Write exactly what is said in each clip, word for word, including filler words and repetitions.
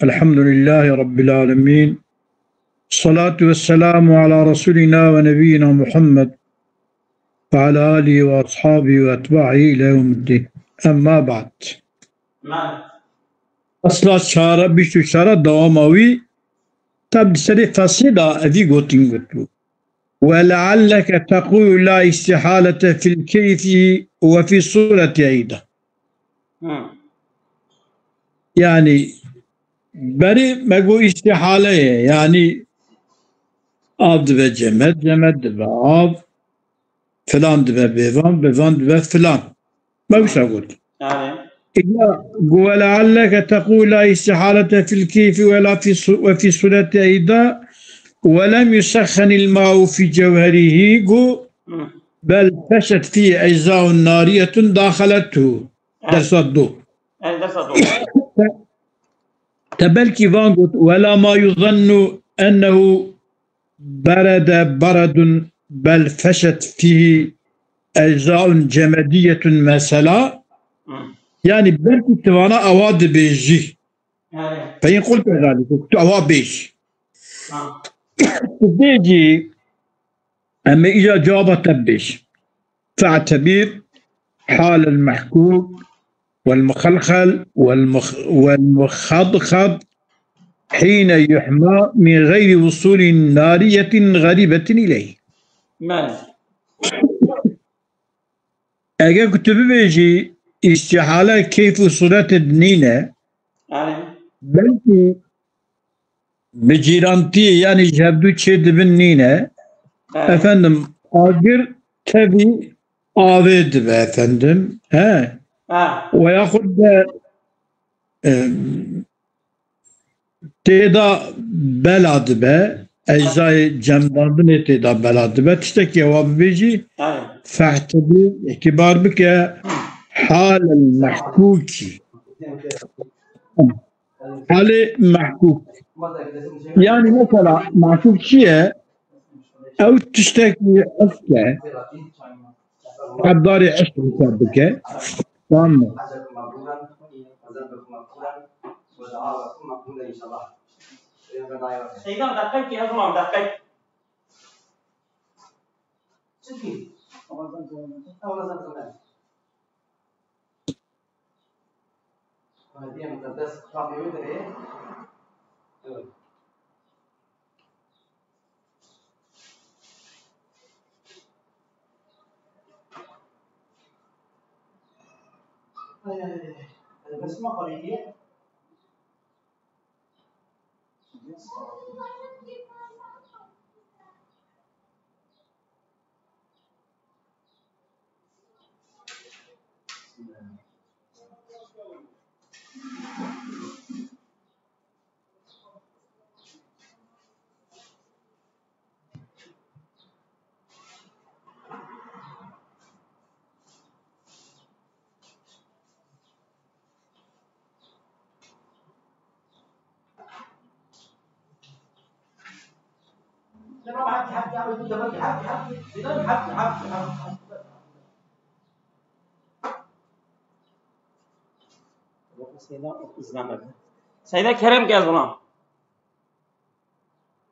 الحمد لله رب العالمين. الصلاة والسلام على رسولنا ونبينا محمد وعلى آله وأصحابه وأتباعه إلى يوم الدين. أما بعد. Esla çar, bîst û çar dewama wî, tab di serê fesê de evî gotin gotbû. ولعلك تقول لا استحالة في الكيف وفي الصورة أيضا. Hı. Yani berê me got îstîhale ye. Yani av dibe cemed, cemed dibe av, filan dibe bêvan, bêvan dibe filan. Me wisa got. Yani. إلا ولعلك تقول لا استحالة في الكيف ولا في الص-، وفي الصورة أيضا، ولم يسخن الماء في جوهره، got, Hı. بل فشت فيه أجزاء نارية داخلته. Evet. Dersa du. Yani dersa du. Te belkî van got, ولا ما يظن أنه برد برد بل فشت فيه أجزاء جمدية mesela. Hı. Yani belkî tu vana ewa dibêjî. Yani. فإن قلت ذلك, tu ewa bêj. Ha. Tu bêjî, em ê îca cewaba te bêj. فاعتبر حال المحكوك والمخلخل والمخ-، والمخضخض حين يحمى من غير وصول نارية غريبة إليه. Mane. Eger ku tu bibêjî îstîhale keyf û sûretê nîne, Yani. belkî bi cîrantiyê, yani ji hevdû çê dibin nîne. Evet. Efendim, agir tevî avê dibe efendim. He? Ha. Ve yaxud de, e, têda bela dibe, eczayê cemdandinê têda bela dibe. Tiştekî ewa bibêjî, Evet. fehtebîr, îtîbar bike, halel mehkûkî. Halê mehkûk. Yani mesela mehkûk çi ye? Ew tiştekî eşk e. Hebdarê eşk hesab bike. Tamam mı? Seyda, deqeyekî ez mam, deqeyek. Seyda, izleme. Seyda Kerem gel buna.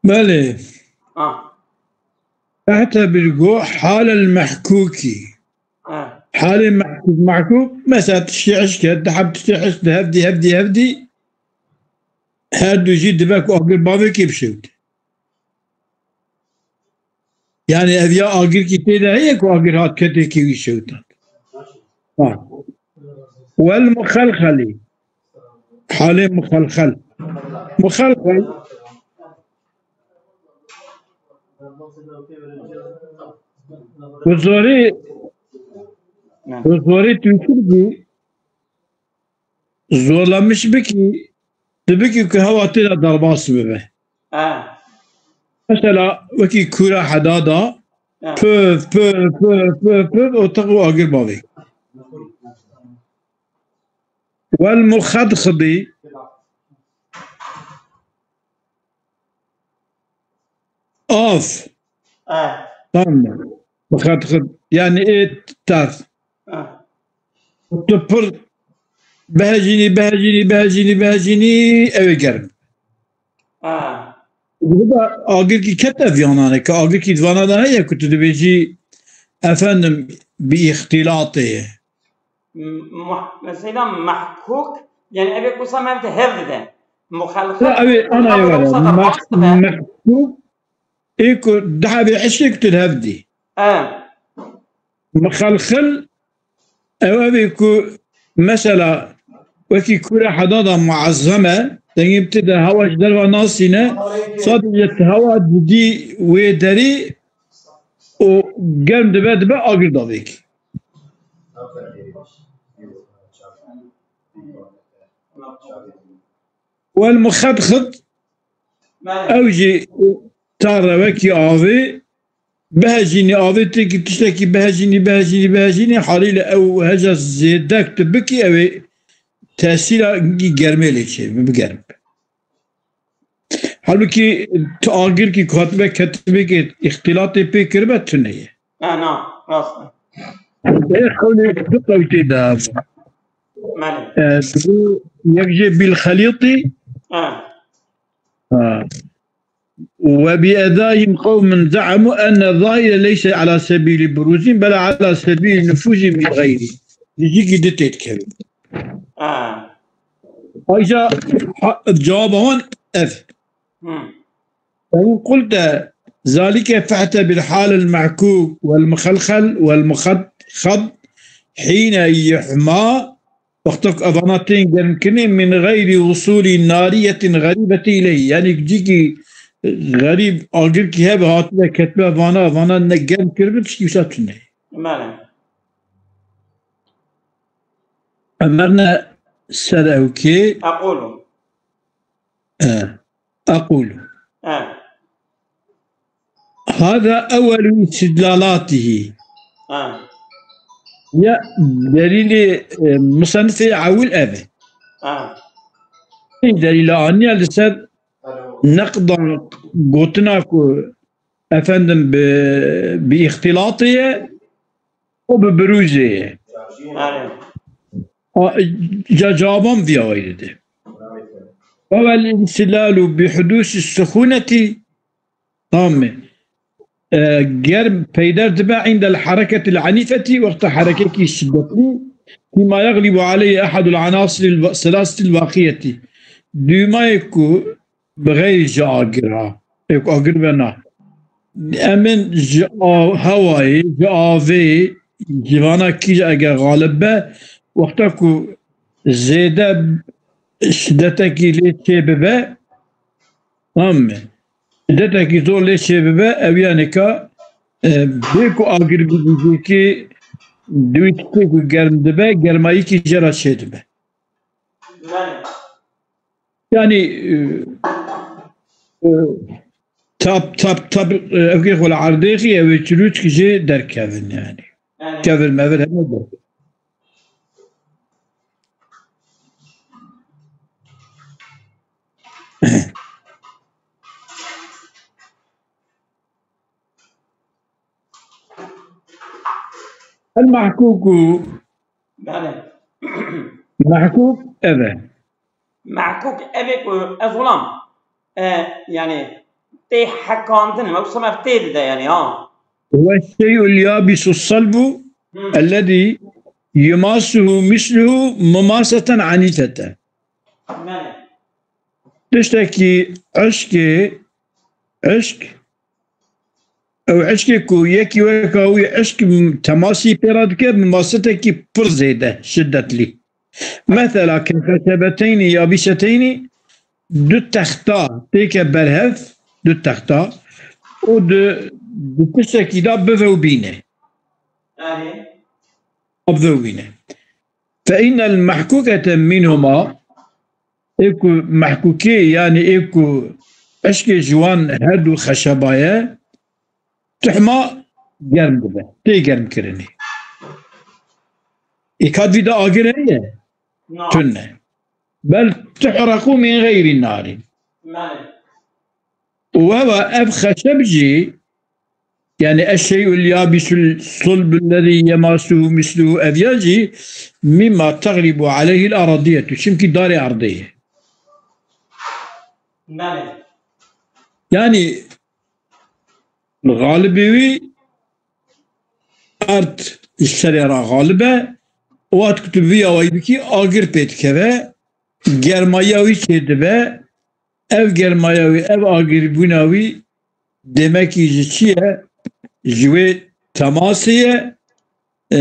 Belê. Ha. Fehtebir got halel mehkûkî. Ha. Halê mehkûk, mehkûk, mesela tiştê eşk e, di heb tiştê eşk di hevdî, hevdî, hevdî, her du jî dibe ku agir bavê kê bişewite. Yani ev ya agirkî tê de heye ku agir hat ketê kê wî şewitand. Ha. Wel muxelxelî. Halê muxelxel. Muxelxel. Bi zorê, bi zorê tu kurdî zorlamiş bikî, tu bikî ku hewa tê de derbas bibe. Ha. Mesela wekî kûra heda da, Ha. pif, pif, pif, pif, pif, û teq û agir bavê. Wel muxedxidî. Av. Eh. Tamam. Muxedxid. Yani ê ters. Eh. Tu pir Bihejînî, bihejînî, bihejînî, bihejînî, ew ê germ. Ha. Bi agirkî ket ev yanan e, ke agirkî di vana de heye ku tu dibêjî, efendim, bi îxtîlatê ye. M-, muh-, mesela mehkûk, yani ev ê wisa me de hev dide. Muxelxel, ya, ew ê ana ye were. Meh-, mehkûk, ê ku dehebê eşkê ku tu hev dî. E. Mixelxil, ew ev ê ku mesela wekî kûre hedada muezzem e, dengê bi tê de hewa ji derva nasîne, sadece hewa didî wê derî û germ dibe, dibe agir davêkî. Wel muxedxid, ew jî tare wekî avê, bihejînî avê têkî tiştekî bihejînî, bihejînî, bihejînî, halîle ew heja zêdek tu bikî, ew ê tesîra germê lê çêbibe, bigerm. Halbûkî tu agirkî ku hatibe ketibêkê îxtîlatê pê kiribe tune ye. Ha, na, rast e. Ê qewlê du qewl tê de heve. Belê. E, du, yek jê bîl xelîtî. Ha. Ha. Ve bi edayim qewmin ze'emu enne zahire leyse ala sebîlî buruzin, bela ala sebîlî nufuzin bi xeyrî. Dijîkî di tê dikeve. Ha. Ayca ha, cevaba wan ev. Hı. Fe in qulte zalike fe'tebil halel mehkûk vel muxelxel vel muxedxed hîne yuhma, wexta ku evana tên germkirinê, min xeyrî wusûlî nariyetin xerîbetî ileyhî. Yanî cîkî xerîb agirkî hebe hatibe ketibe vana, vana ne germ kiribin, tişkî wisa tune. Belê. Emerne ser ewkê. Eqûlu. E, eqûlu. E. Hada ewwelu istidlalatihi. Ha. Ya delîlê, e, musennifê ewil ev e. Ha. Delîla aniya li ser neqda gotina ku efendim bi, bi îxtîlatê ye û bi birûzê ye. Erê. A, ca cawaban vî awayî dide. Ewel insilalu bi hudûsî suxûnetî. Tamam mı? E, germ peyder dibe indel hareketil anîfetî, wexta herekekî şiddetli, fîma yeglibu aleyhi ehadul anasiril ve-, selasetil vaqiyetî. Dûmayê ku bi xeyrî ji agir ha, ê ku agir be na. Em ên ji a-, hewayê, ji avê, ji vana kî eger xalib be, wexta ku zêde şiddetekî lê çê bibe, tamam mı? Şiddetekî zor lê çê bibe, ew yanê ka, e, bê ku agir bibî, bê ku di wî tiştê ku germ dibe, germayîkî jê re çê dibe. Belê. Yani, e, e, tab, tab, tab, e, evkê xwe li erdêxî, ew ê çirûçk jê derkevin yani. Belê. Kevir mevir hene derkevin. El mahkuku. Belê. Mahkuk ev e. Mahkuk ev ê ku ez xulam, e, yani tê hekandin, wek sema tê dide yani ha. Ve şey'ul yabisu salbu Hı. ellezî yumasuhu misluhu mumaseten anîfeten. Belê. Tiştekî eşkê, eşk, ew eşkê ku yekî weka wî eşk temasî pê re dike, bi masetekî pir zêde, şiddetlî. Mesela, ke xeşebeteynî yabîseteynî, du texta têke berhev, du texta, û di, di tiştekî de bivewbîne. Erê. Bivewbîne. Fe innel mehkûkete minhuma, ê ku mehkûkê, yanî ê ku eşkê ji wan her du xeşeba ye, tuhma germ dibe, tê germkirinê. Ê ka di vî de agir heye? Na. Tune. Bel tuhreqû min xeyrî narî. Belê. Û heva ev xeşeb jî Yani eşşey'ul yabisul sulbul lezî yemasuhu misluhu, ev ya jî mimma teğlibu aleyhil aradiyetu. Çimkî darê erdê ye. Belê. Yani galibê wî erd ji serê re galib e. Wexta ku tu vî awayî bikî, agir pê dikeve, germaya wî çêdibe. Ev germaya wî, ev agirbûna wî demekî ji çi ye? Ji wê temasê ye, e,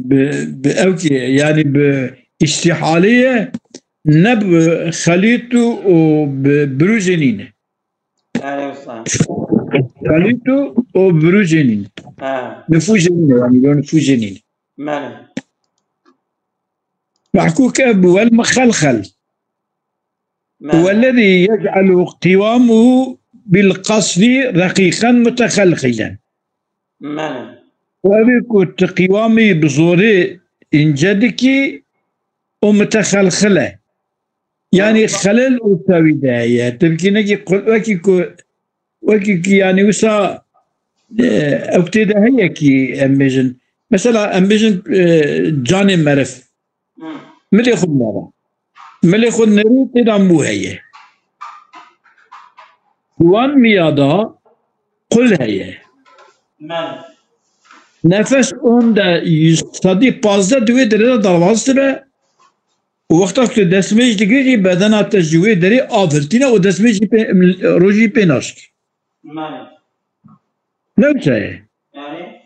bi, bi ewkê ye, yanî bi îstihalê ye, ne bi xelîtu û bi birûjê nîne. Belê wisa. Xelîtu û birûjê nîne. Ha. Nifûjê nîne, yanî bi nifûjê nîne. Belê. Mehkûk ev bû, wel mixelxel. Belê. Wellezî yec'elu qiwamuhu bil qasri reqîqen mutexelxilen. Belê. Û ev ê ku tu qiwamî bi zorê ince dikî û mutexelxil e. Yanî, belê, xelel û tewî de heye. Tu bikî nekî qul-, wekî ku, wekî ku, yanî, wisa, e, ew tê de heye kî em bêjin. Mesela, em bêjin, e, canê meriv. Hı. Milê xwe nere. Milê xwe nerî tê de mû heye. Wan miya da qul heye. Belê. Nefes on de sedî pazdeh di wê derê de derbas dibe. Û wexta ku tu destmêj digirî, bedena te ji wê derê av hiltîne û destmêjî pê, rojî pê naşkî. Belê. Ne wisa ye? Yani?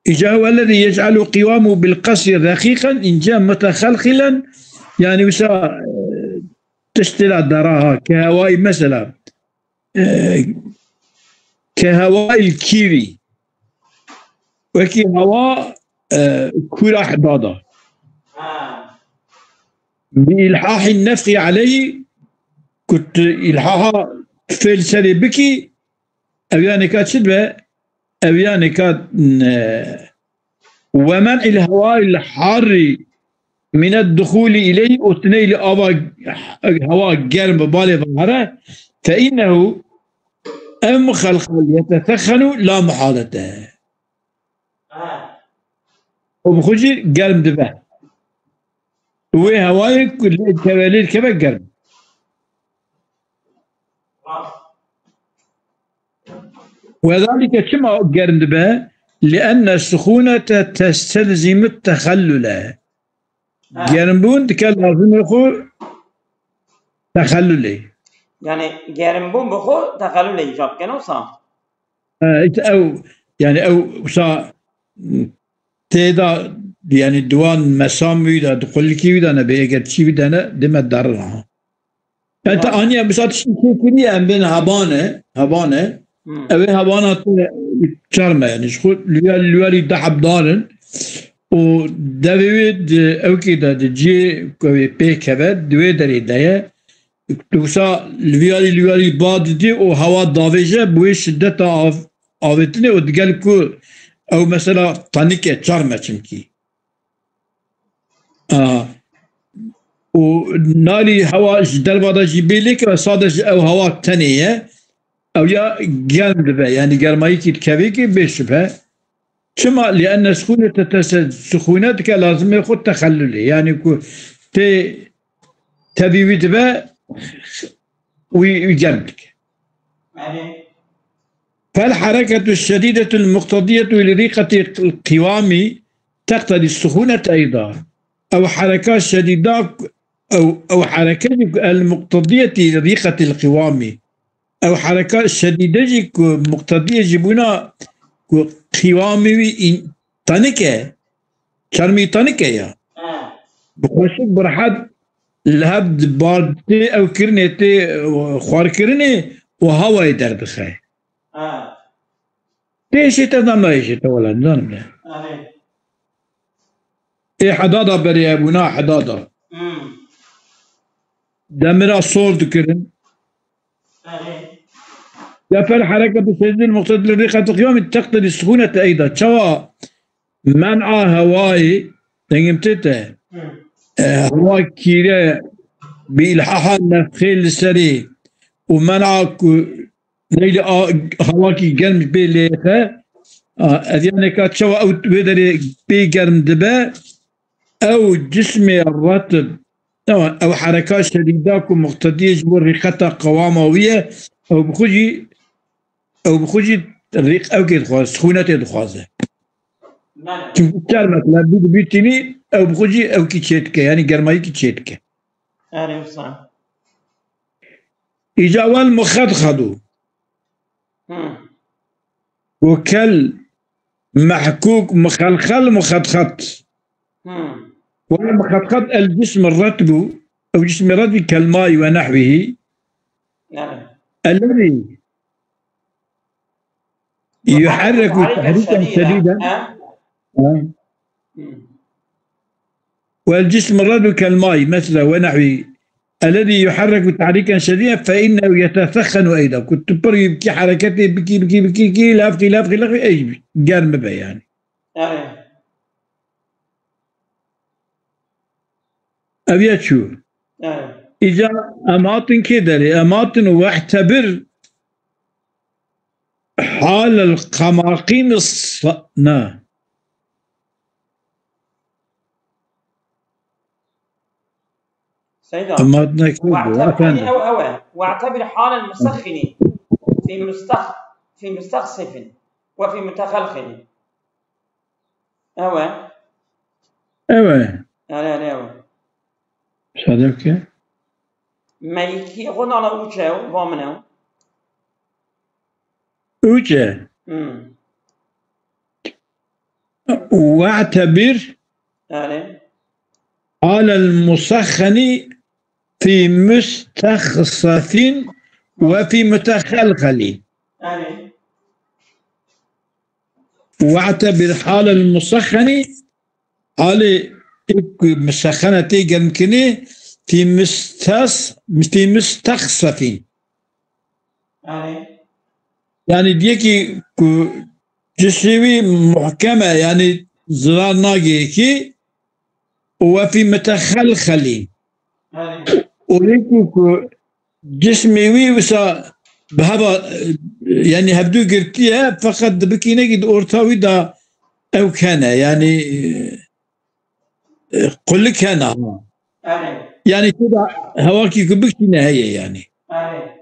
Îca huwellezî yec'elu qiwamuhu bil qasri reqîqen ince mutexelxilen, yani wisa, e, tiştê la dera ha, ke hewayî mesela, e, ke hewayî kîrî, wekî hewa, e, kûra Hedada. Ha. Bi îlhahî nefxî aleyhî, ku tu îlhaha fêl serê bikî, ev yanê ka çi dibe? Ev yanê ka, e, we men'il hewayil harrî mine duxûlî ileyh, û tu neyli ava hewa germ bi balê ve here, fe innehu, ev mixelxel yetesexenu la muhalete. Ha. Û bi xwe jî germ dibe. Wê hewayê ku lê dikeve, lê dikeve germ. Rast. Wedalike çima germ dibe? Lienne suxûnete testelzimut texellule. Ha. Germbûn dike lazimê xwe texellulê. Yani germbûn bi xwe texellulê îcab dike, ne wisa? E, îşte ew, yani ew wisa tê de, yani di wan mesam wî de, di qulikî wî de nebe, eger çî wî de ne, dime derin ha. Yani te, ha, aniye, mesela tiştî çêkiriye, em bên hebane, hebane. Hmm. Ew ê hebana te çar me, yani ji xwe li wer, li werî deh heb dar in. Û devê wê di ewkê de, di cihê ku ew ê pê keve, di wê derê de ye. Tu wisa li vî alî, li vî alî ba didî û hewa davêje, bi wê şideta av-, avêtinê û digel ku ew mesela tanik e, çar me çimkî. A, û nalî hewa ji derva de jî bê lêkeve, sade ji ew hewa tenê ye, ew ya germ dibe, yanî germayîkî dikevê kê bê şibhe. Çima? Lienne suxûnete tese-, suxûne dike lazimê xwe texellulê. Yanî ku tê tevî wî dibe, wî, wî germ dike. Belê. Fel hereketu şedîdetu muqtediyetu li rîqetî qîwamî teqtedî suxûnete eyda. Ew hereka şedîda, ew, ew hereke jî ku el muqtediyetî li rîqetî qîwamî. Ew hereka şedîde jî ku muqtediyê jî bûna ku qîwamê wî în-, tanik e, çermî tanik e ya. Ha. Bi xweşik, bi rehet li hev di bar tê ew kirinê, tê, e, xwarkirinê û hewayê derdixe. Ha. Tê êşê te da nayêşê te, wela nizanim ne. Erê. Ê Hedada berê hebûna Hedada. Hmm. Demira sor dikirin. Erê. Ya fel hereket şedîdil muqtedî li rîqetî qîwamî teqtedî suxûnete eyda. Çawa men'a hewayê, dengê min tê te, e, hewa kîre bi îlhaha nefxê li serê û men'a ku Leylê a, hawakî germ ji bê lêxe. A, ez yanê ka çawa ew wê derê pê germ dibe, ew cismê retib, ew, ew hereka şedîda ku muqtediyê ji bo rîqeta qewama wî ye, ew bi xwe jî, ew bi xwe jî rîq ew kê dixwaze, sixûnetê dixwaze. Belê. Çimkî çar metre bî, bî tînî, ew bi xwe jî ew kî çê dike, yanî germayî kî çê dike. Erê wisa. Îca wel muxedxedû. Hmm. Û kel mehkûk muxelxel muxedxed. Hmm. Wel muxedxed el cism retbû. Ew cismê retbî kelmayî we nehwîhî. Yani. Ellezî يحرك تحريكا شديدا. والجسم الرطب كالماء مثلا ونحوه الذي يحرك تحريكا شديدا فإنه يتسخن أيضا. Ku tu pir wî bikî hereketê bikî, bikî, bikî, bikî, lafxî, lafxî, lafxî, ey germ bibe yani. Ev ya çû. Îca em hatin kê derê? Em hatin wehtebir halel qemaqîn s-, na. Seyda. Em hatin kê derê? Efendim. Ew, ew e. We'tebir halel musaxxini fi mustax-, fi mustaxsifin ve fi mutexelxilin. Ew e. Ew e. Erê, erê, ew e. Müsaade bike. Meyikî xwe nana ûçe, va min e. Ûçe. Hmm. We'tebir. Erê. Alel musaxxeni fi mustaxsafin ve fi mutexelxelin. Erê. We'tebir halel musaxxeni, halê ê ku musaxxene tê germkirinê, fî mustas-, fî mustaxsefîn. Erê. Yani diyekî ku cisê wî muhkem e, yani zirar nagê yekî, û we fî mutexelxelîn. Erê. Û yekî ku cismê wî wisa bi heva, e, yani hevdû girtiye, feqet di bikînekî di orta wî de ew hene, yani, e, qulik hene. Erê. Yani tê de hewakî ku bikîne heye yani. Erê.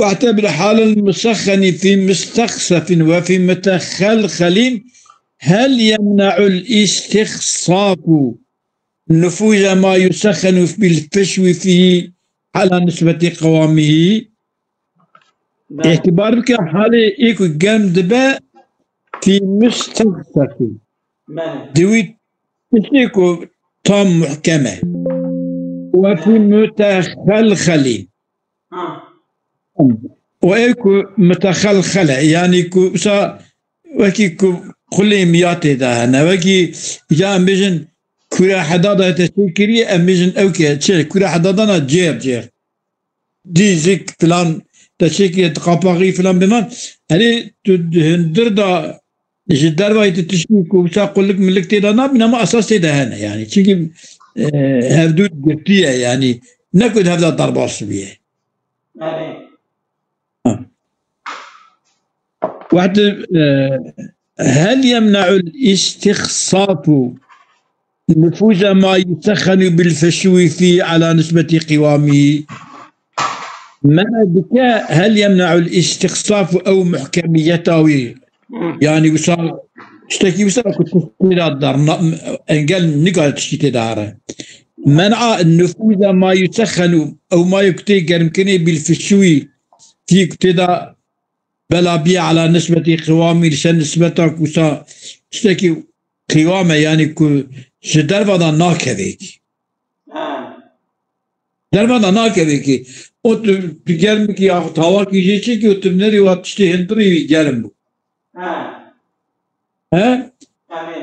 واعتبر حال المسخن في مستخسف وفي متخلخل، هل يمنع الاستخصاف نفوذ ما يسخن بالفشو فيه على نسبة قوامه؟ Belê. Îtibar bike halê ê ku germ dibe fî mustaxsefî. Belê. Di wî tiştê ku tam muhkem e. We fî mutexelxelî. Ha. Û ew ku mutexelxel e, yani ku wisa wekî ku xulê miya tê de hene, wekî ya em bêjin kura hedada te çê kiriye, em bêjin ew ke çi, kura hedadana cêr cêr. Dîzik filan te çê kiriye, tu qapaxî filan biman. Erê tu di hundir de ji dervayî tu tiştî ku wisa qulik milik tê de nabîn, ama esas tê de hene yani. Çimkî, e, hevdû girtiye yani. Ne ku di hev de derbas biye. Erê. Ha. Wehd, e, هل يمنع الاستخصاف نفوذ ما يسخن بالفشو فيه على نسبة قوامه؟ Mena dike, هل يمنع الاستخصاف ew muhkemiyeta wî. Hmm. Yani wisa, tiştekî wisa ku tiştê de derna-, engel nikare tiştî tê de here. Men'a nufûze ma yusekhenu, ew mayê ku tê germkirinê bil fişûyî, tî ku tê de bela bîye ala nisbetî qiwamî, li ser nisbeta ku wisa tiştekî qiwam e, yani ku ji derva de nakeve kî. Ha. Derva de nakeve kî. O tu, tu germ bikî, ya tawakî jê çekî û tu nerî wa tiştê hindirî wî germ bû. Ha. He? Yanî.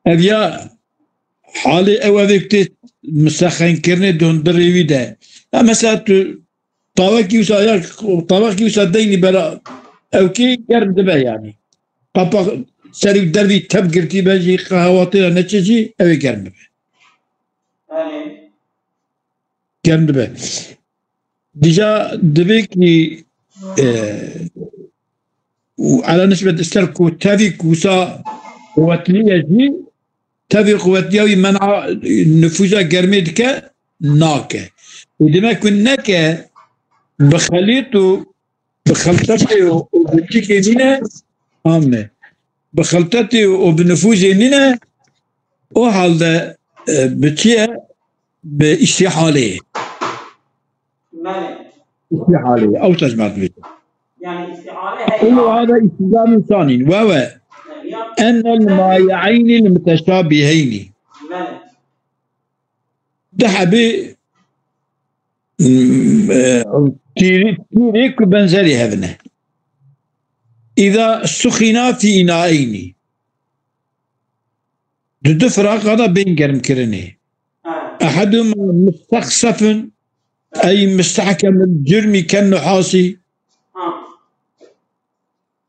Ev ya halê ew evê ku tê misexenkirinê di hundirê wî de. Ya mesela tu tawekî wisa ya, tawekî wisa deynî bera ew kî germ dibe yani. Qapa serî dervî tev girtî be jî, qehewatê re neçe jî ew ê germ bibe. Yanî. Germ dibe. Dîca divê kî, e, û ala nisbet ister ku tevî ku wisa quwetliye jî, tevî quwetliya wî men'a nifûza germê dike, nake. Û dime ku neke, bi xelît û bi xeltetê û, û bi çikê nîne, ame. Bi xeltetê û bi nifûzê nîne, o halde, e, bi çi ye? Bi îstîhaleyê. Belê. Îstîhaleyê. Ew tecmat bêje. Yani istihale Û heye. Hada îstîzanû sanîn. Wewe. Yani ya- Ennel mayi'eynî l muteşabiheynî. Belê. Di hebê, mm, e, tîrî, tîrê ku benzerî hevine. Îza suxîna fî înaeynî. Di du firaqa de bên germkirinê. Ha. Ehedûma mustexsefin, ey mustehkemil cürmî ken nuhasî. Ha.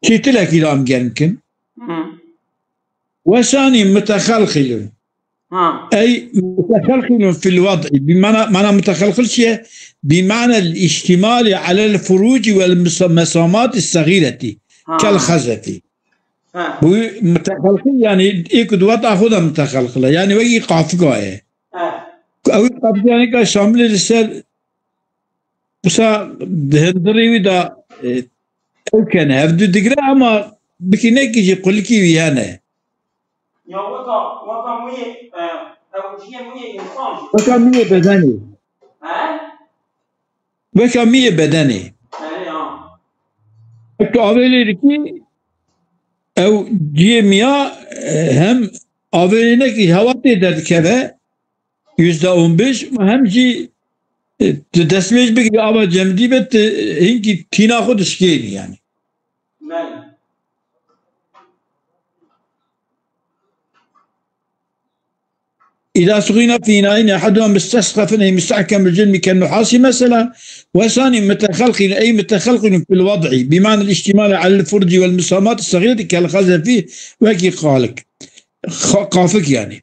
Çîtilekî de em germ kin. Hı. Wesanî mutexelxilun. Ha. Ey mutexelxilun fil wad'i. Bi mana, mana mutexelxil çi ye? Bi mana el iştimali alel furuci vel mesa-, mesamati segireti. Ha. Kel xezefi. Ha. Bu mutexelxil yani ê ku di wad'a xwe de mutexelxil e. Yani wekî qafika ye. Ha. Ew qafika yani ka şamilê li ser Wisa di hundirê wî de, e, ew kene, hevdu digire ama bikî nekî jî qulikî wî hene. Ya weka, weka mûyê, e, ew cihê mûyê însan jî. Weka mûyê bedenê. He? Weka mûyê bedenê. He, ya. Wek tu avê lê dikî, ew cihê mûya, e, hem avê lê nekî hewa tê derdikeve, yüzde on beş, hem jî, e, tu destmêj bigirî ava cemidî be, tu hinkî tîna xwe dişkênî yani. Belê. إذا سخن في إناء أحدهما مستسخف أي مستحكم بالجلم كالنحاس مثلا، والثاني متخلخل أي متخلخل في الوضع، بمعنى الاشتمال على الفرج والمسامات الصغيرة كالخزف وكي قالك. Xa-, qafik yani.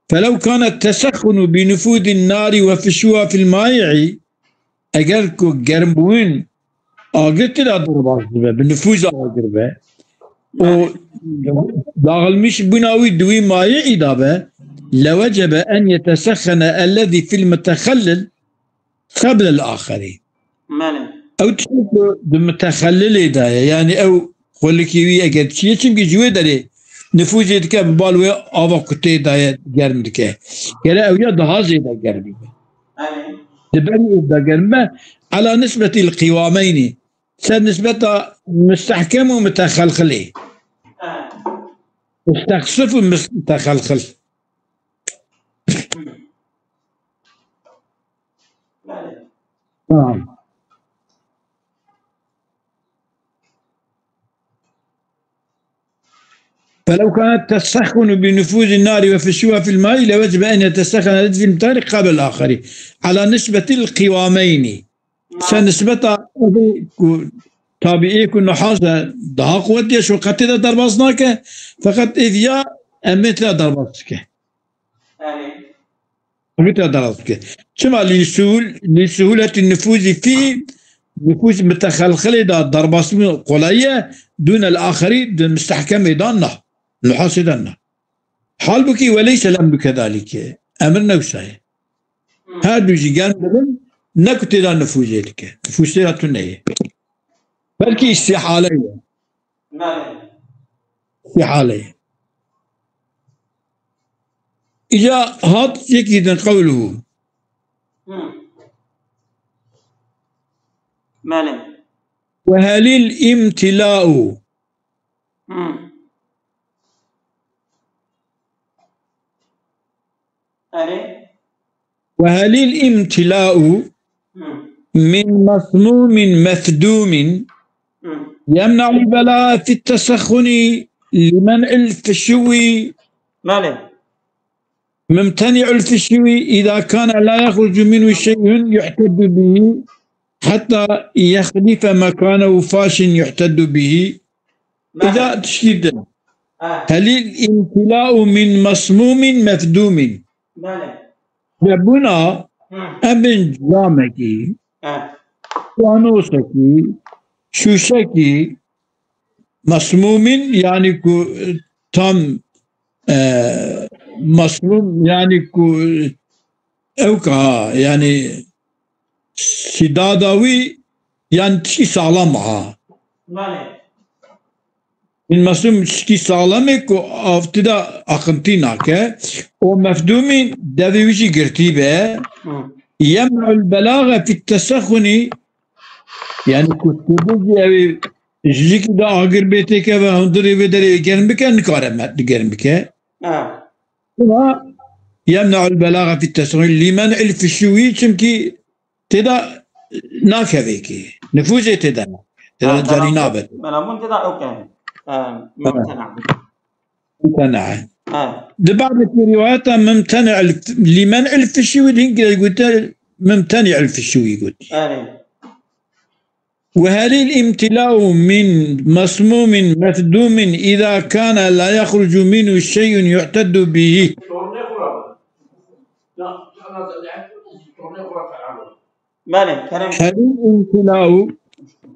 فلو كان التسخن بنفوذ النار وفشوها في المائع، eger ku germbûn agir tê de derbas dibe, bi nifûza agir be, û dağılmış bûna wî di wî mayî'î de be, لوجب أن يتسخن الذي في المتخلل قبل الآخر. Belê. Ew tişt ku di mutexellilê de ye, yani ew xulikî wî eger çi ye, çimkî ji wê derê nifûzê dike bi bal wê ava ku tê de ye germ dike. Gere ew ya daha zêde germ be. Belê. Di berî wê de germ be, ala nisbetî l qiwameynî. Ser nisbeta mustehkem û mutexelxilê. He. Mustexsif û mus-, mutexelxil. Belê. Tamam. فلو كانت تسخن بنفوذ النار وفشوها في الماء لوجب أن يتسخن الذي في المتخلل قبل الآخر على نسبة القوامين. Ser nisbeta evê ku tabiê ku nuhas e daha quwetî ye, şoqetê de derbas nake, feqet êviya emê tê de derbas dike. Belê. Emê tê de derbas dike. Çima li suhul-, li suhuleti nifûzî fî, nifûz mutexelxilê de derbasbûn qolay e, dûne l axirî di mustehkemê de na, nuhasê de na. Halbukî weleyse l emru kedalîke. Emir ne wisa ye. Her du jî germ dibin, ne ku tê de nifûzê dike. Nifûz tê de tune ye. Belkî îstîhale ye. Belê. Îstîhale ye. Îca hat yekî din qewluhu. Hı. Belê. Ve helil imtila'u. Hı. Erê. وهل الامتلاء Hı. من مسموم مثدوم Hı. يمنع البلاء في التسخن لمنع الفشو Belê. ممتنع الفشو إذا كان لا يخرج منه شيء يحتد به حتى يخلف مكانه فاش يحتد به. Belê. Îca tişkî din. Ha. هل الامتلاء من مسموم مثدوم Belê. Vebûna Hı. em bên camekî. Ha. Wanosekî, şûşekî, mesmûmîn, yanî ku tam, e, mesmûm, yanî ku ew ka, yanî sîdada wî, yan tişkî saxlam ha. Belê. Mîn mesûm tişkî saxlemê ku av tida aqintî nake. O mefdûmî devê wî jî girtî be. Hı. Yemne'ul belage fit tesexunî, yani ku tu bijî ew ê ji jikî de agir bê têkeve hundirê vê derê germ bike, nikare me germ bike. Ha. Ama yemne'ul belage fit tesexunî. Lîmen'il fişûyî, çimkî têda nakeve kî. Nifûzê têda ne. Têda Ha, carî bela, nabe. Bela hûn têda ew ke, e, mumtena. Mumtena. Ha. Di badekî rîwayeta mumtena el-, lîmen'il fişûyî din gire gote mumteni'il fişûyî got. Erê. وهل الامتلاء من مسموم مفدوم إذا كان لا يخرج منه شيء يعتد به؟ Belê, kerem. هل الامتلاء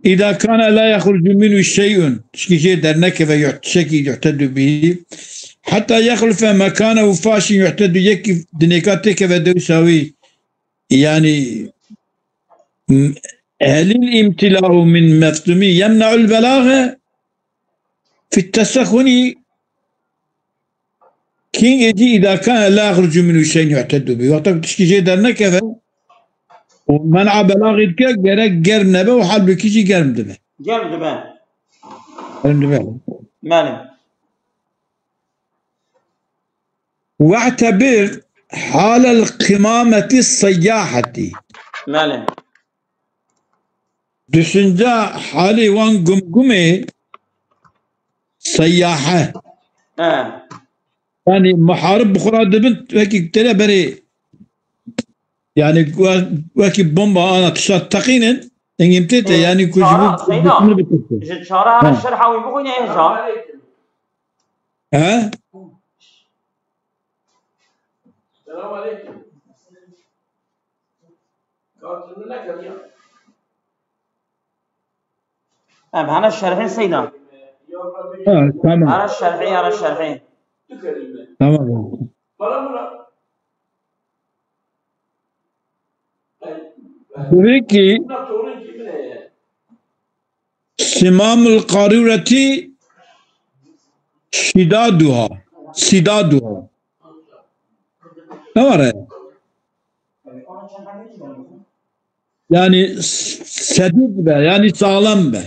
إذا كان لا يخرج منه شيء، çikî jê dernekeve, yuh-, tiştekî يعتد به، حتى يخلف مكانه فاش يعتد، yekî dinêka têkeve dewsa wî. Yani, m-, هل الامتلاء من مفدوم يمنع البلاغة في التسخن؟ Kîngê jî îda kana la yexrucu minhu şey'un yu'teddu bih. Wexta ku tişkî jê dernekeve û men'a belagî dike, gerek germ nebe û halbûkî jî germ dibe. Germ dibe. Germ dibe. Belê. We'tebir halel qimameti seyyaheti. Belê. Düşünce halê wan gumgumê seyyahe. He. Yani muharib bi xwe re dibin, wekî têre berê, yani we-, wekî bomba ana tişta teqînin, engîm tê te, Ee, yani ku ji çara, bo Seyda, bitirsin. Ji çara Ha. şerha wî bixwîne hêja. He? Selam aleyküm. Em hene şerhê Seyda. Ha, tamam. Hene şerhê, hene şerhê. Tamam. Tabii ki Simamul qarûretî şîdaduha. Sîdaduha. Ne var ya? Yani s-, sedîd be, yani sağlam be.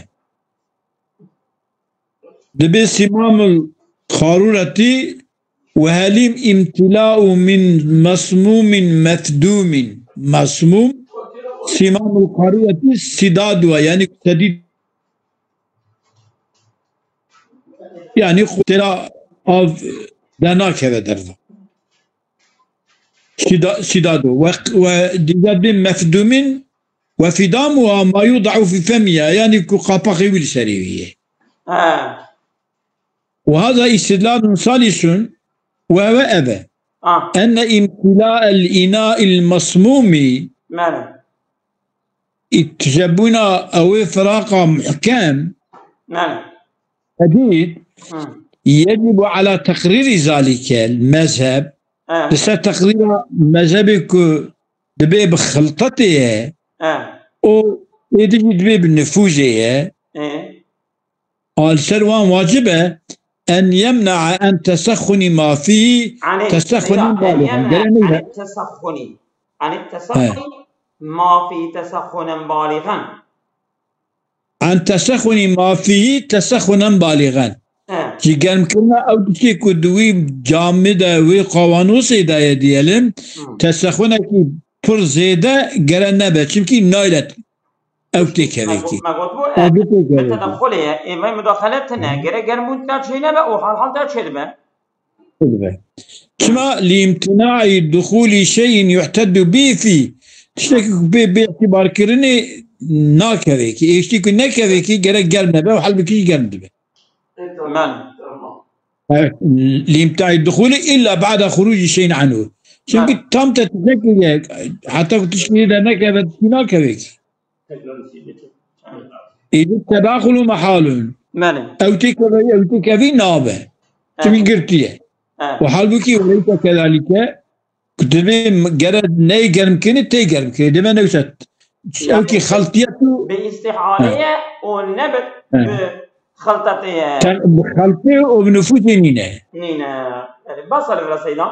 Dibê simamul qarûretî وهل الامتلاء من مسموم مفدوم. Mesmûm, simamul qarûretî sîdaduha, yani sedîd, yani têra av de nakeve derve. Sîda-, sîdadu. Ve, ve dîza dê mefdûmîn ve fidâmuha ma yuda'u fî femiha, yani ku qapaxê wî li serê wî ye. Ha. Ve hâzâ istidlâlun salisun ve ve ebe. Ah. Enne imtilâ'el inâ'il masmûmî. Belê. Îtijebûna ewê firaqa muhkem. Belê. Sedîd. Hı. Yecibu ala teqrîrî zalîkel mezheb. He. Li ser teqrîra mezhebê ku dibê bi xiltetê ye, He. o êdî jî dibê bi nifûzê ye. He. A li ser wan wacib e, en yemne'a en tesexxunî ma fî Anî, tesexxunen ya, en balixen. Yemne'a, Gere neyre? Anî tesexxunî. Anî He. tesexxunî ma fî tesexxunen balixen. An tesexunî ma fîhî tesexunen balîxen. He. Ji germkirina ew tiştê ku di wî camê de, wî qawanosê de ye diyelim, Hı. tesexunekî pir zêde gere nebe. Çimkî naylet ew têkevekî. Me got-, me gotibû, e, Ew têkevekî. Tedaxulê ye. Ê, vay mudaxele tine. Gere germ û tine çê nebe û hal hal te çê dibe. Çima? Lîmtinaî duxûlî şeyin yu'teddu bî fî. Tiştekî ku bê, bê îtibarkirinê nakeve kî. Ê tiştî ku nekeve kî gerek germ nebe û halbûkî jî germ dibe. Belê. Evet. Lîmtinaî duxûlî illa ba'de xurûcî şeyin anhu. Çünkü Belê. tam te tiştekî ye, heta ku tiştî dernekeve, tiştî nakeve kî. Îdî tedaxulu mehalun. Belê. Ew têkevî, ew têkevî nabe. Çimkî girtî ye. Evet. Û halbûkî weleysa kedalîke, ku divê m-, gere neyê germkirinê, tê germkirinê. Divê newşe. Ew kî xeltiye tu. Bi îstîhalê ye û ne bi, bi xeltetê ye. Te-, bi xeltê û bi nifûsê nîne. Nîne. Belê. Basa li vir e Seyda.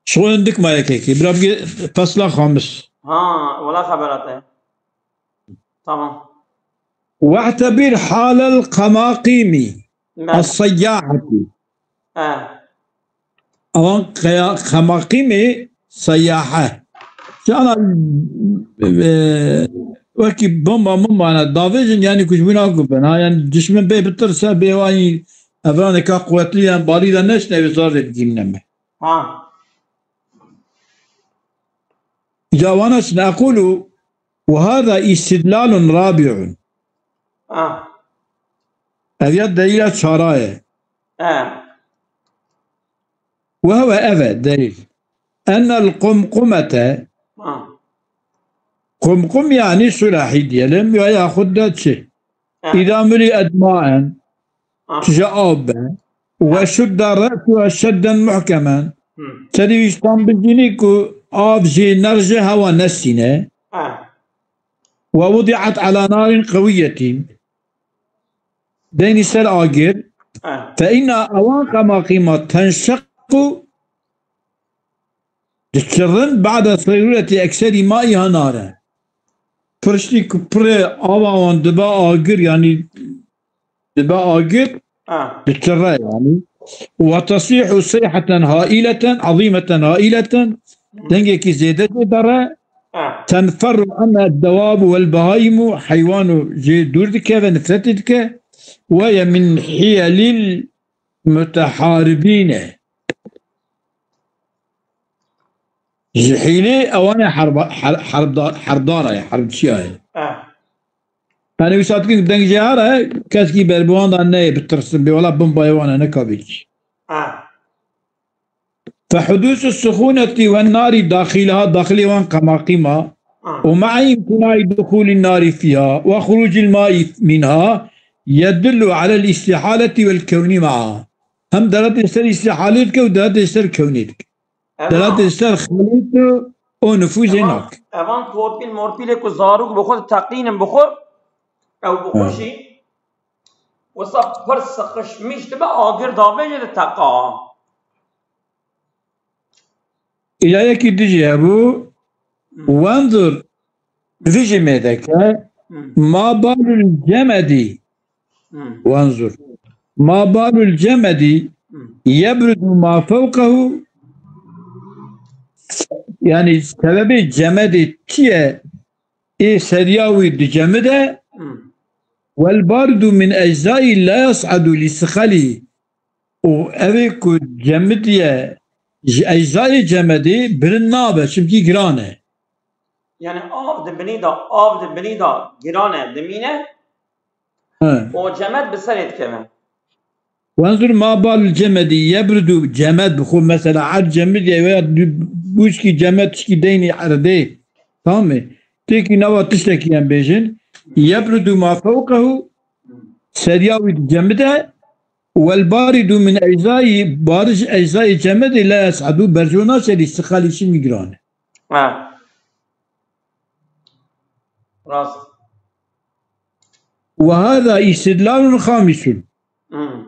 Şixwe hindik ma yekekê. Bira bigê fesla xamis. Ha, wela xebera te. Tamam. We'tebir halel qemaqîmî. Belê. Es-seyyaheti. He. Ewan qeya-, qemaqîmê seyyahe. Cana, e, wekî bomba mumba ne davêjin, yani ku ji wî nakubin. Ha, yani dişmin bê bitirse, bê wayî evraneka quwetlî yan balî de neşnevê zor dê bigînine me. Ha. Îca wana çi ne? Ekulu ve hada istidlalun rabi'un. Ha. Ev ya delîla çara ye. Ha. Ve huve ev e delîl. Ennel qumqumete. Ha. Qumqum yani sulahî diyelim ya yaxud da çi? Ha. İza müli'et ma'en, ha, tije av be, ha, ve şudda re'suha şedden muhkemen, hı, serî wî ji tam bijînî ku av jê nerje hewa nesîne, ha, ve wudi'et ala narin qewiyyetin, deynî ser agir, ha, fe inna ewan qemaqîma tenşeqqu diçirin ba'de serûretî ekserî maiha nare. Pir ji ku pirê ava wan dibe agir, yanî dibe agir, ha, diçire yanî. Ve tesîhu seyheten haîleten, ezîmeten haîleten, dengekî zêde jê dere. Ha. Tenferru anha dewab vel behaimu, heywan û jê dûr dikeve, nifretê dike. Ve ye min hiyelil muteharibîne. Ji hîlê ewan e herba-, her-, herbda-, herdara ye, herbçiya ye. Eh. Hani wisa dikin deng jê here, keskî ber bi wan da neyê bitirsin, bê wela bombayê wan e, ne kabî çi. Eh. Fe hudûsu sixûnetî ve narî daxîliha, daxilê wan qemaqîma, ah, û me'a îmtînaî duxûlî narî fîha ve xurûcîl maî mînha yedullu alel îstîhaletî vel kewnî me'a. Hem deletê ser îstîhalê dike û deletê ser kewnê dike. Evan, deletê ser xelît û nifûzê evan, nak. Evan torpîl morpîlê ku zarok bi xwe diteqînin bi xwe, ew bi xwe, hı, jî wisa pir siqişmîş dibe, agir davêje diteqa. Îlayekî dijî hebû, hı, wenzur, dijî mêdeke, hı, ma balul cemedî, hı, wenzur, ma balul cemedî, hı, yebrudu ma fewqehu, yani sebebê cemedê çi ye, ê seriya wî dicemide, hı, wel bardu min eczayî la yes'adu li sixelî. Û ev ê ku cemidiye ji eczayê cemedê bilind nabe, çimkî giran e. Yani av di binî de, av di binî de giran e, dimîne, he, û cemed bi serê dikeve. Wenzur ma bal cemedî yebrudu, cemed bi xwe mesela her cemidiye veya du-, bûçkî cemed tişkî deynî erdê. Tamam mı? Têkî nava tiştekî em bêjin. Yebrudu ma fewqehu, seriya wî dicemide, Wel baridu min eczayî, barij eczayê cemedê la yes'adu, berjo naçe lî sixalî çi mîgran e. Ha. Rast. Ve hada istidlalun xamisun. Hmm.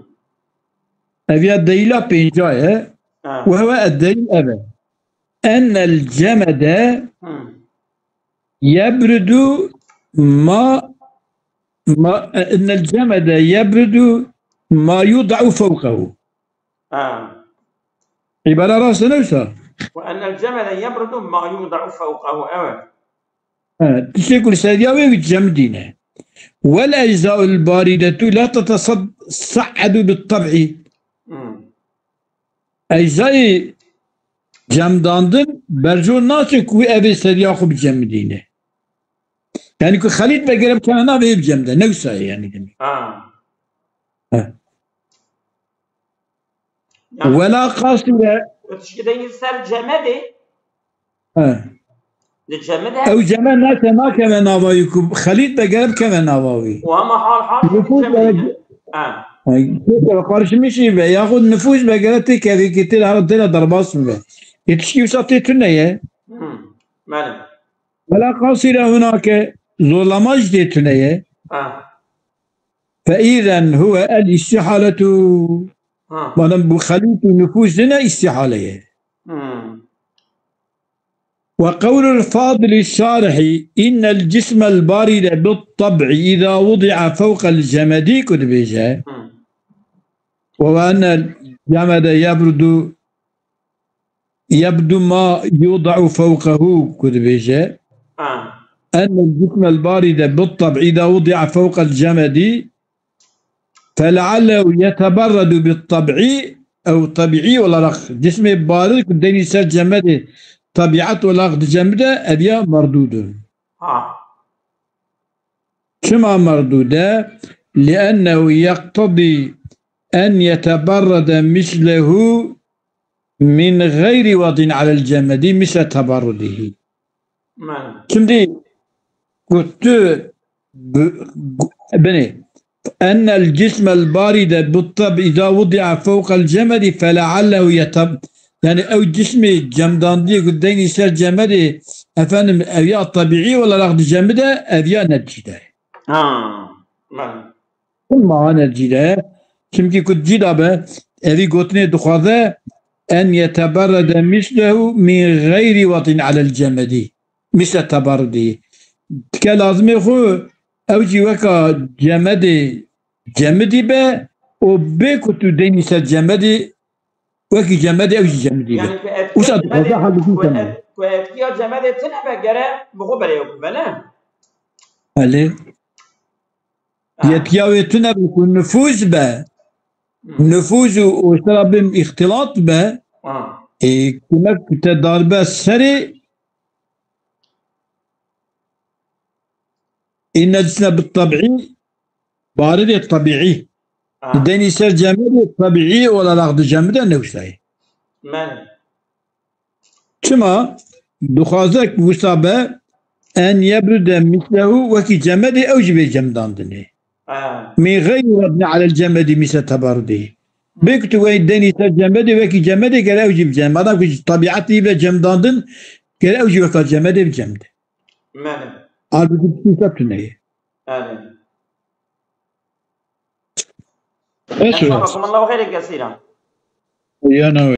Ev ya delîla pênca ye. Ha. Ve huve ed-delîl ev e. Ennel cemede, hmm, yebrudu ma, ma, innel cemede yebrudu ma yuda'u fewqehu. Ha. Îbare rast e, ne wisa? Ve ennel cemede yebrudu ma yuda'u fewqehu. Evet. Evet. Tiştê ku li seriya wê wî cem dîne. Wel eczaul baridetu la tetesaedu bit tab'i. Hmm. Eczayê cemdandin berjo naçe ku wî evê seriya xwe bicemidîne. Yani ku xelît vegere bikene navê yê bicemde. Ne wisa ye yani demek. Ha. He. Yani wela qasire. Tişkî deynî ser cemedê. He. Di cemid e? Ew cemid nake, nakeve nava wî ku xelît be gere bikeve nava wî. Û hema hal hal Nifûs cemid be. Ha. Karışmış be, yaxud nifûs be gere tê kevî ki tê hera têne derbas bibe. Yê tişkî wisa tê tune ye. Hmm. Belê. Wela qasîre hunake zorlama jî tê tune ye. Ha. Fe îzen huwe el îstîhaletu. Ha. Madem bu xelît û nifûs dine îstîhale ye. Hmm. وقول الفاضل الشارح إن الجسم البارد بالطبع إذا وضع فوق الجمد ku dibêje. Hmm. وأن الجمد يبرد يبرد ما يوضع فوقه ku dibêje. Ha. أن الجسم البارد بالطبع إذا وضع فوق الجمد فلعله يتبرد بالطبع أو طبيعي olarak cismê barid ku denî ser cemedê tabiat olarak dicemide ev ya merdûd e. Ha. Çima merdûd e? لأنه يقتضي أن يتبرد مثله من غير وضع على الجمد مثل تبرده. Belê. Şimdi ku tu bi- gu- binê أن الجسم البارد بالطبع إذا وضع فوق الجمد فلعله يتب yani ew cismê cemdandiyê ku denî ser cemedê efendim ev ya tabiî olarak dicemide ev ya necîde. Ha. Belê. Çima necîde? Çimkî ku cî dabe, evî gotinê dixwaze en yeteberrede mislehu min geyri wetin alel cemedî. Misle teberrudî. Tike lazimê xwe ew jî weka cemedê cemidî be û bê ku tu denî ser cemedî wekî cemedê ew jî cemidî be. Yani ku etkiya Wisa cemedê, dixwaze hal ku bikin et-, ku etkiya cemedê tune be gere bi xwe berê wek be ne? Elê. Ha. Yetkiya wê tune be ku nifûz be. Hmm. Nifûz û, û sera bim îxtilat be. Ha. E, kumek te darbe serê. Inne cisme bi tabî, baridê tabîî. Ha. Denî ser cemedê tabîî olarak dicemide newştayê. Belê. Çima? Dixwaze wisa be en yebrude mislehu wekî cemedê ew jî bê cemdandinê. Ha. Min geyri radni alel cemedî mise tebarudî. Bê ku tu wey denî ser cemedê wekî cemedê gere ew jî bicem. Madem ku ji tabiatî be cemdandin gere ew jî weka cemedê bicemde. Belê. Halbûkî tiştî wisa tune ye. Belê. Baş e. Jazakumullahu xeyran kesîran. Ya ne